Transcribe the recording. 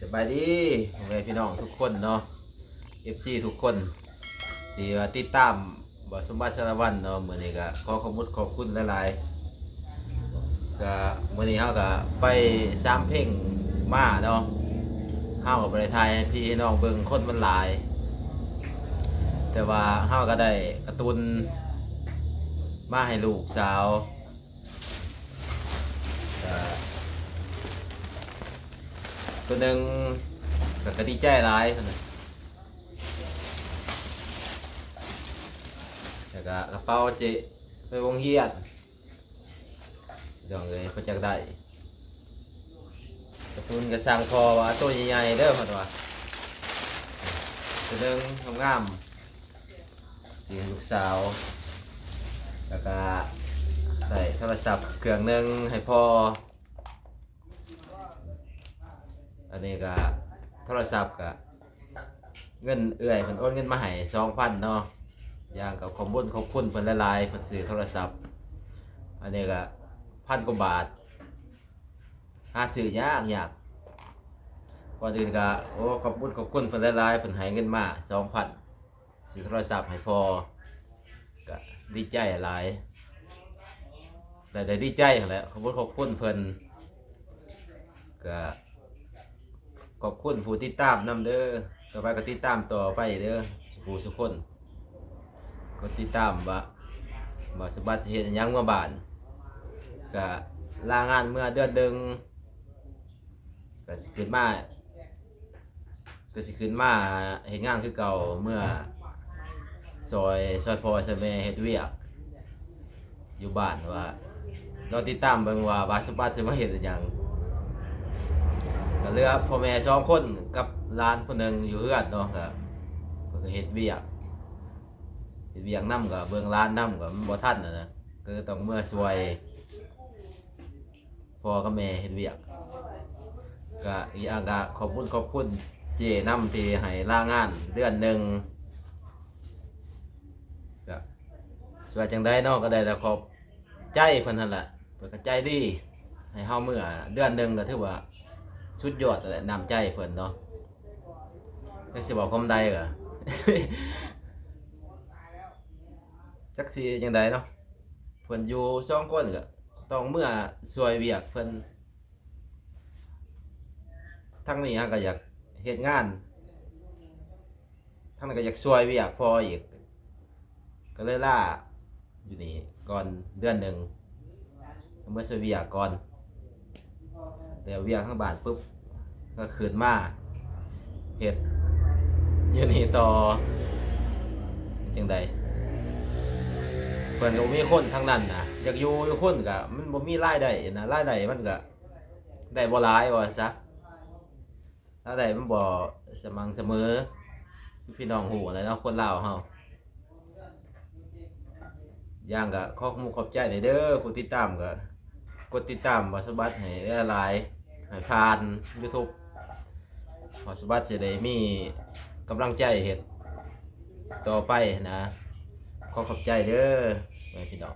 ສະບາຍດີພໍ່ແມ່ພີ່ນ້ອງທຸກຄົນເນາະ ເອັຟຊີທຸກຄົນ ທີ່ວ່າຕິດຕາມບ່າວສົມບັດ ສາລະວັນເນາະ. ມື້ນີ້ກໍຂໍຂອບຄຸນຂອບຄຸນຫຼາຍໆ. ກໍມື້ນີ້ເຮົາກໍໄປສາມເພັງມາເນາະ ເຮົາກໍບໍ່ໄດ້ຖ່າຍໃຫ້ພີ່ໃຫ້ນ້ອງເບິ່ງ ຄົນມັນຫຼາຍ ແຕ່ວ່າເຮົາກໍໄດ້ກາຕູນມາໃຫ້ລູກສາວ ກໍໂຕໜຶ່ງ ກໍ ກໍດີໃຈຫຼາຍ ແລ້ວກໍກະເປົາເຈໄປໂຮງຮຽນ ພີ່ນ້ອງເອີຍ ເພິ່ນຢາກໄດ້ ກາຕູນກໍສັ່ງພໍ່ວ່າ ໂຕໃຫຍ່ໆເດີ ເພິ່ນວ່າ ໂຕໜຶ່ງງາມໆ ຊິໃຫ້ລູກສາວ ແລ້ວກະໄດ້ໂທລະສັບເຄື່ອງໜຶ່ງໃຫ້ພໍ່. ອັນນີ້ກະໂທລະສັບ ກະເງິນເອື້ອຍເພິ່ນໂອນເງິນມາໃຫ້ສອງພັນເນາະ ຢ່າງກໍຂອບບຸນຂອບຄຸນເພິ່ນຫຼາຍໆ ເພິ່ນຊື້ໂທລະສັບ. ອັນນີ້ກະພັນກວ່າບາດ ຫາຊື້ຍາກໆ. ກ່ອນອື່ນກະ ໂອ້ ຂອບບຸນຂອບຄຸນເພິ່ນຫຼາຍໆ ເພິ່ນໃຫ້ເງິນມາສອງພັນ ຊື້ໂທລະສັບໃຫ້ພໍ່ ກະດີໃຈຫຼາຍ ແລະ ໄດ້ດີໃຈຫັ້ນແຫຼະ ຂອບຄຸນຂອບຄຸນເພິ່ນ ກະຂອບຄຸນຜູ້ຕິດຕາມນຳເດີ ຕໍ່ໄປກໍຕິດຕາມຕໍ່ໄປເດີ ສູ່ຜູ້ສູ່ຄົນ ກົດຕິດຕາມວ່າ ວ່າສະບັດຊິເຮັດຫຍັງເມືອບ້ານ ກະລາງານເມືອເດືອນໜຶ່ງ ກະຊິຂຶ້ນມາ ກໍຊິຂຶ້ນມາເຮັດງານຄືເກົ່າ ເມືອຊ່ອຍ ຊ່ອຍພໍ່ຊ່ອຍແມ່ເຮັດວຽກຢູ່ບ້ານ ວ່າລໍຕິດຕາມເບິ່ງວ່າບ່າວສົມບັດຊິມາເຮັດອີ່ຫຍັງ. ກໍເຫຼືອພໍ່ແມ່ສອງຄົນກັບຫຼານຜູ້ໜຶ່ງຢູ່ເຮືອນເນາະ ກໍເພິ່ນກໍເຮັດວຽກ ເຮັດວຽກນຳ ກໍເບິ່ງຫຼານນຳ ກໍມັນບໍ່ທັນຫັ້ນນະ ກໍຕ້ອງເມືອຊ່ອຍ ພໍ່ກັບແມ່ເຮັດວຽກ. ກະອີກຢ່າງກະຂອບຄຸນຂອບຄຸນເຈ້ນຳທີ່ໃຫ້ລາງານເດືອນໜຶ່ງ ກະຊິວ່າຈັ່ງໃດເນາະ ກະໄດ້ແຕ່ຂອບໃຈເພິ່ນຫັ້ນແຫຼະ ເພິ່ນກະໃຈດີໃຫ້ເຮົາເມືອເດືອນໜຶ່ງ ກະຖືວ່າສຸດຍອດແຫຼະ ນ້ຳໃຈເພິ່ນເນາະ ຈັກຊິເວົ້າຄວາມໃດ ກະ ຈັກຊິຈັ່ງໃດເນາະ ເພິ່ນຢູ່ສອງຄົນ ກະຕ້ອງເມືອຊ່ອຍວຽກເພິ່ນ ທັງນີ້ເຮົາກໍຢາກເຮັດງານ ທັງນັ້ນກໍຢາກຊ່ອຍວຽກພໍ່ອີກ ກໍເລີຍລາຢູ່ນີ້ກ່ອນເດືອນໜຶ່ງ ເມືອຊ່ອຍວຽກກ່ອນ ແລ້ວວຽກທາງບ້ານປຶບ ກໍຂຶ້ນມາເຮັດຢູ່ນີ້ຕໍ່. ຈັ່ງໃດ ເພິ່ນກໍບໍ່ມີຄົນທາງນັ້ນນະ ຢາກຢູ່ຢູ່ພຸ້ນ ກໍມັນບໍ່ມີລາຍໄດ້ນະ ລາຍໄດ້ມັນກໍໄດ້ບໍ່ຫຼາຍ ວ່າຊັ້ນຊະ ລາຍໄດ້ມັນບໍ່ສະໝ່ຳສະເໝີ ຄືພີ່ນ້ອງຮູ້ແຫຼະເນາະ ຄົນລາວເຮົາ. ຢ່າງກໍຂອບມຸກຂອບໃຈເດີ ຜູ້ຕິດຕາມກໍກົດຕິດຕາມບ່າວສົມບັດໃຫ້ຫຼາຍໆ ໃຫ້ຜ່ານຢູທູບ ບ່າວສົມບັດຊິໄດ້ມີກຳລັງໃຈເຮັດຕໍ່ໄປນະ. ຂໍຂອບໃຈເດີແມ່ພີ່ນ້ອງ.